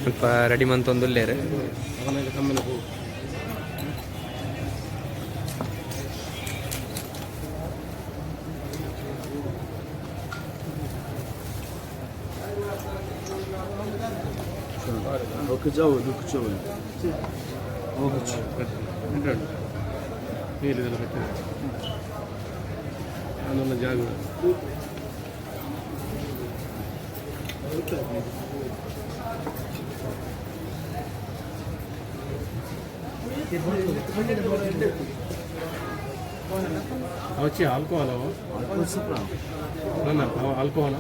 ಸ್ವಲ್ಪ ready ಮಂತೊಂದುಲ್ಲೇರು. ಅವಚ್ಚಿ alcohol ಅವ. ನನ್ನ ಆಲ್ಕೋಹಾಲ್.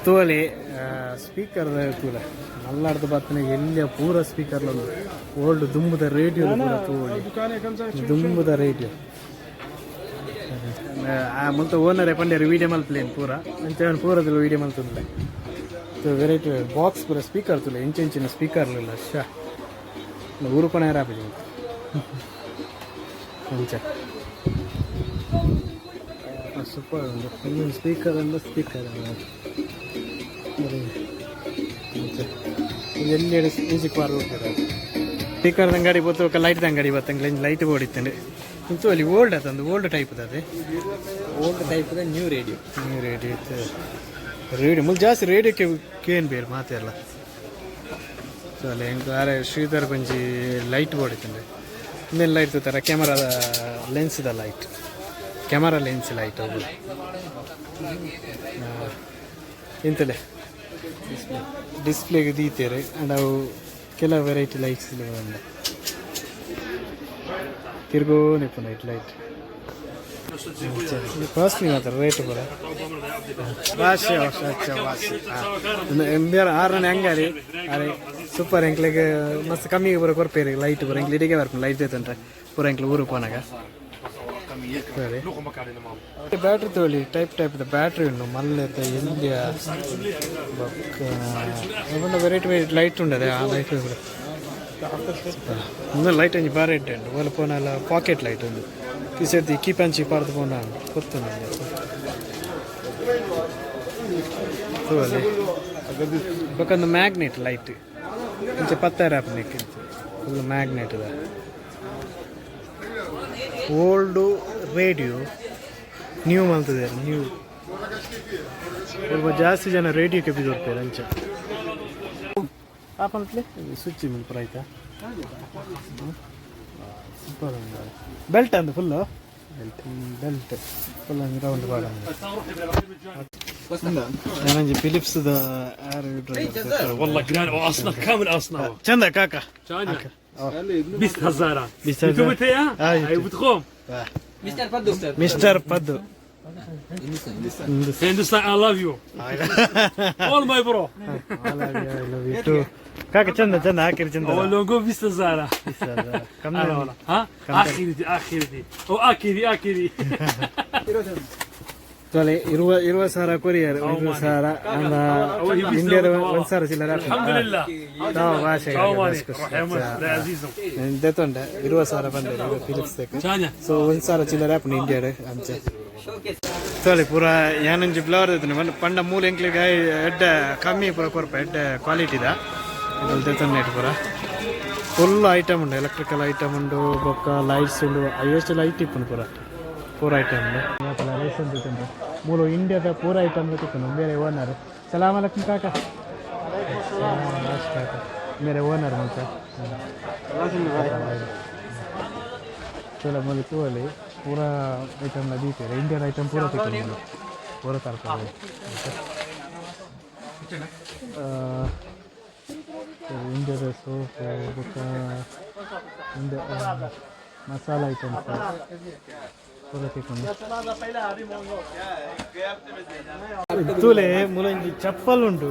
ತೂವಲಿ ಸ್ಪೀಕರ್ ತೂಲೆ ಮಲ್ಲಾಡ್ದು ಬತ್ತನೆ ಎಲ್ಲಿಯ ಪೂರ ಸ್ಪೀಕರ್. ಓಲ್ಡ್ ದುಂಬುದ ರೇಡಿಯೋ ಪೂರ ತೂವಲಿ. ದುಂಬುದ ರೇಡಿಯೋ. ಆ ಮುಲ್ತ ಓನರ್ ಪಂಡೇರು ವೀಡಿಯೋ ಮಲ್ಪಲೇನು ಪೂರ ಅಂಚ ಪೂರದಲ್ಲಿ ವೀಡಿಯೋ ಮಲ್ತುಂಡ್ಲೆ. ವೆರೈಟಿ ಬಾಕ್ಸ್ ಪೂರ ಸ್ಪೀಕರ್ ತುಲೆ. ಇಂಚಿನ ಸ್ಪೀಕರ್ ಇಲ್ಲ. ಶಾ ಊರು ಪಣ ಆಪುಜಿ ಅಂಚ. ಸೂಪರ್ ಉಂಡು. ಇನ್ನೊಂದು ಸ್ಪೀಕರ್ ಅಂದ್ರೆ ಸ್ಪೀಕರ್ ಎಲ್ಲಿ ಮ್ಯೂಸಿಕ್ ಬಾರ್ ಹೋಗ್ತಾರೆ. ಸ್ಪೀಕರ್ ಅಂಗಡಿ ಬತ್ತು, ಲೈಟ್ ಅಂಗಡಿ ಬತ್ತಂಗ್ಲ ಲೈಟ್ ಬೋರ್ಡ್ ಇತ್ತಂಡೆ. ಇಂತು ಅಲ್ಲಿ ಓಲ್ಡ್ ಅತ್ತಂದು ಓಲ್ಡ್ ಟೈಪ್ ಅದೇ. Old type new radio. New radio ಇತ್ತು. ರೇಡಿಯೋ ಮುಲ್ ಜಾಸ್ತಿ ರೇಡಿಯೋಕ್ಕೆ ಕೇನ್ ಬೇರೆ ಮಾತೆಲ್ಲ. ಸೊ ಅಲ್ಲಿ ಹೆಂಗೆ ಆರೆ ಶ್ರೀಧರ್ ಕೊಂಜಿ ಲೈಟ್ ಬೋರ್ಡ್ ಇತ್ತಂಡೆ. ಇನ್ನೆಲ್ಲ ಲೈಟ್ ತರ ಕ್ಯಾಮರಾದ ಲೆನ್ಸ್ದ ಲೈಟ್, ಕ್ಯಾಮರಾ ಲೆನ್ಸ್ ಲೈಟ್ ಅವು. ಇಂತಲೇ ಡಿಸ್ಪ್ಲೇಗೆ ದೀತೇರೆ. ಆ್ಯಂಡ್ ಅವು ಕೆಲವು ವೆರೈಟಿ ಲೈಟ್ಸ್ ಉಂಡು. ತಿರ್ಗೋ ನಿಪ್ಪು ನೈಟ್ ಲೈಟ್ ಕಾಸ್ಟ್ಲಿ ಮಾತ್ರ ರೇಟ್ ಪೂರ. ಭಾಷೆ ಭಾಷೆ ಬೇರೆ ಆರನೇ ಅಂಗಡಿ ಅರೆ ಸೂಪರ್. ಎಂಕ್ಲೆಗ್ ಮಸ್ತ್ ಕಮ್ಮಿಗೆ ಪೂರ ಕೊರ್ಪೇರು ಲೈಟ್ ಪೂರ. ಎಂಕ್ಲೆ ಇಡಿಗೆ ಬರ್ಪುಂಡು ಲೈಟ್ ತಂತ್ರೆ ಪೂರ ಎಂಕ್ಲೆ ಊರು ಪೋನಾಗ. ಸರಿ, ಬ್ಯಾಟ್ರಿ ತೋಳಿ. ಟೈಪ್ ಟೈಪ್ ಬ್ಯಾಟ್ರಿ ಉಂಡು. ಮಲ್ಲೆದ ಎಲ್ಲಿಯ ಬೊಕ್ಕ ವೆರೈಟಿ ವೆರೈಟಿ ಲೈಟ್ ಉಂಡದೆ. ಆ ಲೈಟ್ ಕೂಡ ಉಂದು ಲೈಟ್ ಒಂಜಿ ಬಾರಿ ಎಡ್ಡೆ ಉಂಡು. ಓಲ ಪೋನಲ ಪಾಕೆಟ್ ಲೈಟ್ ಉಂದು. ಈ ಸರ್ತಿ ಕೀಪಂಚಿ ಪಾಡ್ದು ಪೋನ ಗೊತ್ತುಂಡು ತೂವಲೆ. ಬೊಕೊಂದು ಮ್ಯಾಗ್ನೆಟ್ ಲೈಟ್ ಇಂಚ ಪತ್ತಾರೆ ಆಪುನೆಕ್ ಫುಲ್ ಮ್ಯಾಗ್ನೆಟ್ ದ. ಓಲ್ಡ್ ರೇಡಿಯೋ ನ್ಯೂ ಮಲ್ತದೇರು ನ್ಯೂ. ಸ್ವಲ್ಪ ಜಾಸ್ತಿ ಜನ ರೇಡಿಯೋಕ್ಕೆ ಬಿದ್ದೋಗ್ತಾರೆ ಅಂಚ. ಆಪಂತ್ಲೆ ಸ್ವಿಚ್ ಪೂರ ಆಯ್ತಾ. ಸೂಪರ್ ಬೆಲ್ಟ್ ಅಂದು full belt, belt full round ಪಾಡ. ನಾನಂಜಿ ಫಿಲಿಪ್ಸ್ the. والله جنان واصناف كامل اصناف. ಚಂದ ಕಾಕ. بيست هزارة. بيست. يوتيوب تيا. آه، اي. يوتيوب. بتخوم. Mister Paddu. Mister Paddu. Hindustan, I love you all my bro. ಕಾಕ ಚಂದ ಚಂದ ಹಾಕಿರಿ ಚಂದ. اول لونجو بيست هزارة. ಕಮ್ಮಿ. هلا والله ها اخرتي اخرتي واكلي اكلي. ತೊಲೆ ಇರುವ ಇರುವ ಸಾವಿರ ಕೊರಿಯರ್ ಇರುವ ಸಾವಿರ ಇಂಡಿಯಾದ ಒಂದು ಸಾವಿರ ಚಿಲ್ಲರೆ. الحمد لله. ತಾವು ಭಾಷೆ عزيزم. ದೆತ್ತೊಂಡೆ 20,000 ಬಂದೆ ಫಿಲಿಪ್ಸ್. ثانية. ಸೊ 1,000 ಚಿಲ್ಲರೆ ಆಪುಂಡು ಇಂಡಿಯಾಡ್ ಅಂಚೆ. ತೊಲೆ ಪೂರ ಯಾನೊಂಜಿ ಬ್ಲವರ್ ದೆತ್ತೊಂಡೆ ಪಂಡ ಪಂಡ ಮೂಲ ಎಂಕ್ಲೆಗ್ ಎಡ್ಡೆ ಕಮ್ಮಿ ಪೂರ ಕೊರ್ಪ ಎಡ್ಡೆ ಕ್ವಾಲಿಟಿದ ಇದರಲ್ಲಿ ದೆತ್ತೊಂಡೆ. ಪೂರ ಫುಲ್ ಐಟಮ್ ಉಂಡು. ಎಲೆಕ್ಟ್ರಿಕಲ್ ಐಟಮ್ ಉಂಡು, ಬೊಕ್ಕ ಲೈಟ್ಸ್ ಉಂಡು. ಹೈಯೆಸ್ಟ್ ಲೈಟ್ ಇಪ್ಪುಂಡು. ಪೂರ ಪೂರ ಐಟಮ್ ಉಂಡು. ರೇಷನ್ ತಿಂಡು ಮೂಲು ಇಂಡಿಯಾದ ಪೂರ ಐಟಮ್ ತಿಕ್ಕುಂಡು. ಬೇರೆ ಓನರ್. ಸಲಾಮ್ ಅಲೈಕುಮ್ ಕಾಕ. ಕಾಕ ಮೇರೆ ಓನರ್ ಮುಲ್ತ. ಚಲೋ ಮೂಲು ತೂವಲಿ ಪೂರ ಐಟಮ್ ದೀಪೇರು. ಇಂಡಿಯನ್ ಐಟಮ್ ಪೂರ ತಿಕ್ಕುಂಡು ಮೂಲು. ಪೂರ ತರಕಾರಿ ಇಂಡಿಯಾದ ಸೋಪ್ ಬೊಕ್ಕ ಇಂದ ಮಸಾಲ ಐಟಮ್ಸ್ ಪೂರ ತಿಕ್ಕುಂಡು. ತೂಲೆ ಮೂಲಂಜಿ ಚಪ್ಪಲ್ ಉಂಡು.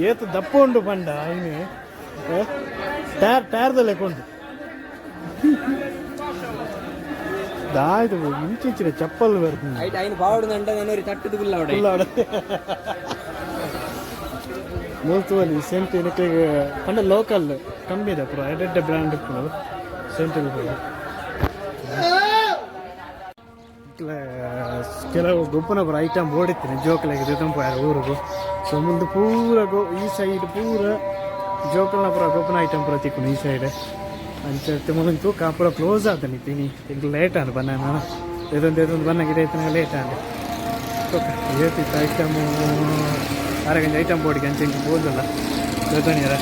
ಏತ್ ದಪ್ಪ ಉಂಡು ಪಂಡ ಐನೆ ಟೈರ್ ಟೈರ್ದ ಲೆಕ್ಕ ಉಂಡು. ದಾಯ್ತು ಇಂಚಿಂಚಿನ ಚಪ್ಪಲ್ ಬರ್ತದೆ. ಐಟ್ ಐನ್ ಪಾವಡುದಂಟ ನಾನು ತಟ್ಟುದು ಗುಲ್ಲ. ಮೂಲ್ತುವಲ್ಲಿ ಸೆಂಟ್ ಎನಕ್ಲೆಗ್ ಪಂಡ ಲೋಕಲ್ ಕಮ್ಮಿ ಇದೆ ಪೂರ. ಎಡ್ಡೆ ಬ್ರ್ಯಾಂಡ್ ಇಪ್ಪುಂಡು. ಸೆಂಟಲ್ ಕೆಲವು ಗೊಬ್ಬನ ಪೂರ ಐಟಮ್ ಓಡಿತ್ತೀನಿ ಜೋಕುಲೆಗ್ ದೆತೊಂಪುವೆರ್ ಊರುಗು. ಸೊ ಮುಂದೆ ಪೂರ ಗೋ ಈ ಸೈಡ್ ಪೂರ ಜೋಕಲ್ನ ಪೂರ ಗೊಬ್ಬನ ಐಟಮ್ ಪೂರ ತಿಕ್ಕುನು ಈ ಸೈಡ್. ಅಂಚ ಇತ್ತೆ ತೂಕ ಪೂರ ಕ್ಲೋಸ್ ಆತನಿ ತಿನಿ. ಎಂಕ್ ಲೇಟ್ ಆಂಡ್ ಬನ್ನ ನಾನು ದೆತೊಂದು ದೆತೊಂದು ಬನ್ನ ಗಿಡ ಇತ್ತಿನ ಲೇಟ್ ಆಂಡ್. ತೂಕ ಏತಿತ್ತು ಐಟಮ್ ಅರಗಂಜಿ ಐಟಮ್ ಬೋರ್ಡಿಗೆ ಅಂಚೆ ಇಂಚ ಬೋದಲ್ಲ ದೆತೊನಿಯರ.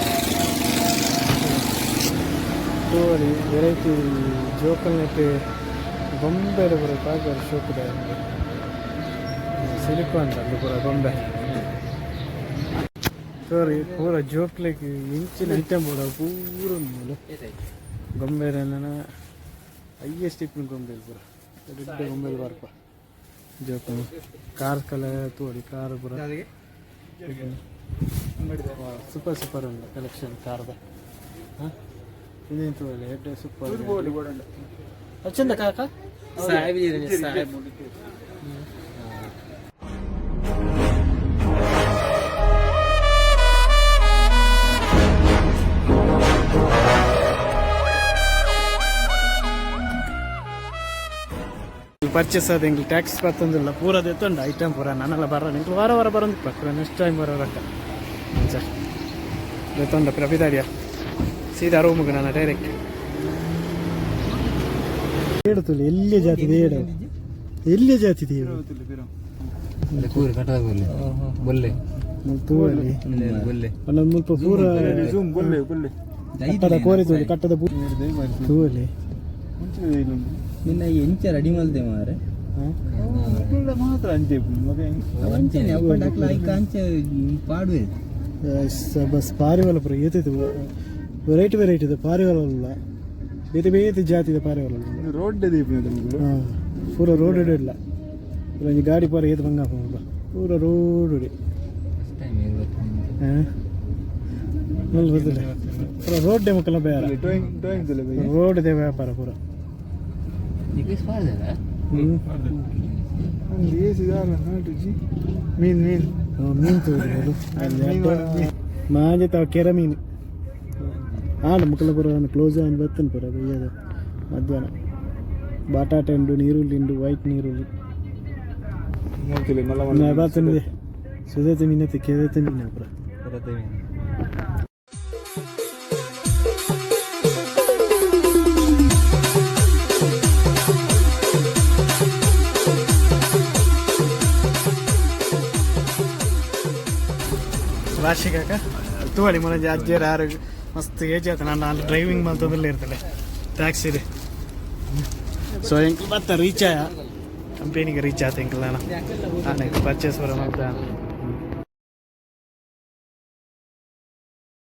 ತೂವೊಲಿ ವೆರೈಟಿ ಜೋಕಲ್ನೆಟ್ ಗೊಂಬೆಡ್ ಪೂರ ಪಾಡ್ದೆರ್ ಶೋಕುದ. ಸಿಲಿಕಾನ್ ಅಂದು ಪೂರ ಗೊಂಬೆ. ತೂವರೆ ಪೂರ ಜೋಕ್ಲೆಗ್ ಎಂಚಿನ ಐಟಮ್ ಬೋಡ ಪೂರ ಉಂಡು. ಗೊಂಬೆಲೆನ ಹೈಯೆಸ್ಟ್ ಇಪ್ಪುನ ಗೊಂಬೆಲು ಪೂರ ದೊಡ್ಡ ಗೊಂಬೆಲು ಬರ್ಪ ಜೋಕುಲು. ಕಾರ್ ಕಲ ತೂವೊಲಿ, ಕಾರ್ ಪೂರ ಸೂಪರ್ ಸೂಪರ್ ಉಂಡು ಕಲೆಕ್ಷನ್ ಕಾರ್ದ. ಹಾಂ, ಇಂದೇನು ತೂವೊಲಿ, ಎಡ್ಡೆ ಸೂಪರ್ ಅಚ್ಚಿಂದ ಕಾಕ. ಸಾಹೇಬ್ ಸಾಹೇಬ್. ಪರ್ಚೇಸ್ ಆದ ಎಂಕ್ಲು ಟ್ಯಾಕ್ಸ್ ಪತ್ತೊಂದಿಲ್ಲ ಪೂರ ದೆತ್ತೊಂಡು ಐಟಮ್ ಪೂರ. ನನಲ ಬರ ಎಂಕ್ಲು ವಾರ ವಾರ ಬರೊಂದು ಪೂರ, ನೆಕ್ಸ್ಟ್ ಟೈಮ್ ಬರೋ ರಕ್ಕ. ಅಂಚ ದೆತ್ತೊಂಡ ಪ್ರಪಿದಾಡಿಯ ಸೀದಾ ರೂಮ್ಗೆ ನಾನು ಡೈರೆಕ್ಟ್ ಹೇಳುತ್ತಿಲ್ಲ. ಎಲ್ಲಿ ಜಾತಿ ಹೇಳು, ಎಲ್ಲಿ ಜಾತಿ? ಕೂರಿ ಕಟ್ಟದ ಬೊಲ್ಲೆ. ತೂವಲ್ಲಿ ಬೊಲ್ಲೆ. ಒಂದೊಂದು ಮುಲ್ಪ ಪೂರ ಕಟ್ಟದ ಕೋರಿ ತೂಲಿ, ಕಟ್ಟದ ತೂವಲ್ಲಿ. ನಿನ್ನ ಎಂಚ ರೆಡಿ ಮಲ್ದೆ ಮಾರೆ. ಅಂಚನೆ ಅಪ್ಪ ಐಕ ಅಂಚೆ ಪಾಡುವೆ. ಬಸ್ ಪಾರಿವಾಳ ಪೂರ ಏತಿತ್ತು, ವೆರೈಟಿ ವೆರೈಟಿ ಇದೆ ಪಾರಿವಾಳ. ಬೇತೆ ಬೇತೆ ಜಾತಿದ ಪಾರಿವಾಳ. ರೋಡ್. ಹಾಂ, ಪೂರ ರೋಡ್ ಇಲ್ಲ. ಒಂಜಿ ಗಾಡಿ ಪೂರ ಏತ್ ಬಂಗ ಪೂರ ರೋಡ್. ಹಾಂ, ಗೊತ್ತಿಲ್ಲ, ಪೂರ ರೋಡ್ ಮಕ್ಕಳ ಬೇರೆ ರೋಡ್ ಇದೆ ವ್ಯಾಪಾರ ಪೂರ. ಹ್ಮ್. ಮೀನ್ ಮೀನ್. ಮೀನು ತೋರಿಸಲು ಮಾಂಜೆ ತಾವು ಕೆರೆ ಮೀನು ಆಂಡ ಮುಕ್ಕಲ ಪೂರ ಕ್ಲೋಸ್ ಆನ್ ಬತ್ತನ್ ಪೂರ ಬಯ್ಯದ ಮಧ್ಯಾಹ್ನ. ಬಟಾಟೆ ಉಂಡು, ನೀರುಳ್ಳಿ ಉಂಡು, ವೈಟ್ ನೀರುಳ್ಳಿ ಬತ್ತನ್. ಸುದೇತ ಮೀನತ್ತೆ, ಕೆರೆತ ಮೀನು ಪೂರ. ವಾರ್ಷಿಕ ತೂವಳಿ ಮೊನಜಿ ಅಜ್ಜಿಯರು ಯಾರು ಮಸ್ತ್ ಏಜ್ ಆಯ್ತು. ನಾನು ಅಲ್ಲಿ ಡ್ರೈವಿಂಗ್ ಮಲ್ತದಲ್ಲೇ ಇರ್ತಲೆ ಟ್ಯಾಕ್ಸಿ. ಸೊ ಎಂಕ್ಲು ಬತ್ತ ರೀಚ್ ಆಯ, ಕಂಪನಿಗೆ ರೀಚ್ ಆಯ್ತು ಎಂಕ್ಲು. ನಾನು ನಾನು ಪರ್ಚೇಸ್ ಬರ ಮಲ್ತ.